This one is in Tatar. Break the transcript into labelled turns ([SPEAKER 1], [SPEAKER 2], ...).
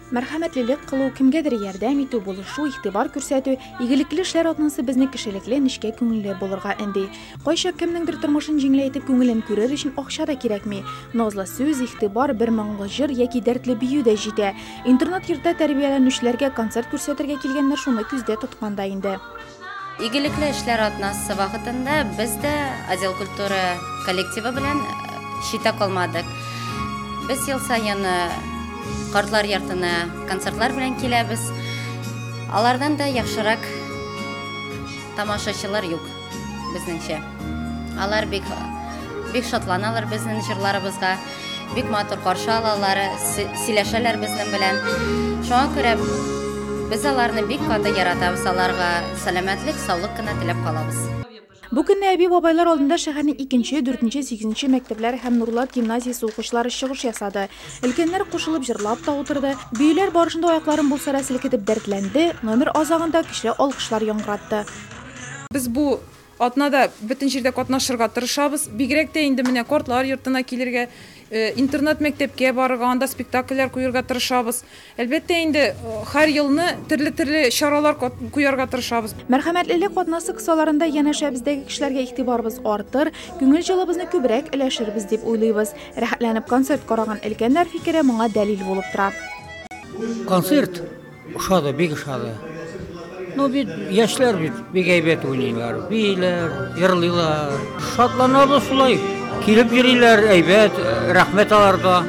[SPEAKER 1] Мәрхәмәтлелек кылу, кемгәдер ярдәм итү, булышу, игътибар күрсәтү, игелекле эшләр атнасы безне кешелекле, нечкә күңелле булырга өнди. Кайчак кемнеңдер тормышын җиңеләйтеп, күңелен күрер өчен акча да кирәкми. Назлы сүз, игътибар, бер моңлы җыр яки дәртле бию дә җитә. Интернат-йортта тәрбияләнүчеләргә концерт күрсәтергә килгәннәр шуны күздә тоткан да инде.
[SPEAKER 2] Игелекле эшләр атнасы вакытында без дә отдел культуры коллективы белән читтә калмадык. Без ел саен картлар йортына концертлар белән киләбез. Алардан да яхшырак тамашачылар юк, безнеңчә. Алар бик бик шатланалар безнең җырларыбызга, бик матур каршы алалар, сөйләшәләр безнең белән. Шуңа күрә без аларны бик каты яратабыз, аларга сәламәтлек, саулык кына теләп калабыз.
[SPEAKER 1] Бу көнне әби-бабайлар алдында шәһәрнең икенче, дүртенче, сигезенче мәктәпләре һәм Нурлат гимназиясе укучылары чыгыш ясады. Өлкәннәр кушылып җырлап та утырды, биюләр барышында аякларын булса да селкетеп дәртләнде, номер азагында көчле алкышлар яңгыратты.
[SPEAKER 3] Без бу атнада бөтен җирдә катнашырга тырышабыз. Бигрәк тә инде менә картлар йортына килергә, интернат мәктәпкә барырга, анда спектакльләр куерга тырышабыз. Әлбәттә инде, һәр елны төрле-төрле чаралар куярга тырышабыз.
[SPEAKER 1] Мәрхәмәтлелек атнасы кысаларында янәшәбездәге кешеләргә игътибарыбыз артыр, күңел җылыбызны күбрәк өләшербез дип уйлыйбыз. Рәхәтләнеп концерт караган өлкәннәр фикере моңа дәлил булып тора.
[SPEAKER 4] Концерт Ошады, бик ошады. Ну бит яшьләр бит бик әйбәт уйныйлар, бииләр, йырлыйлар. Шатланабыз шулай. Килеп йөриләр, әйбәт, рәхмәт аларга.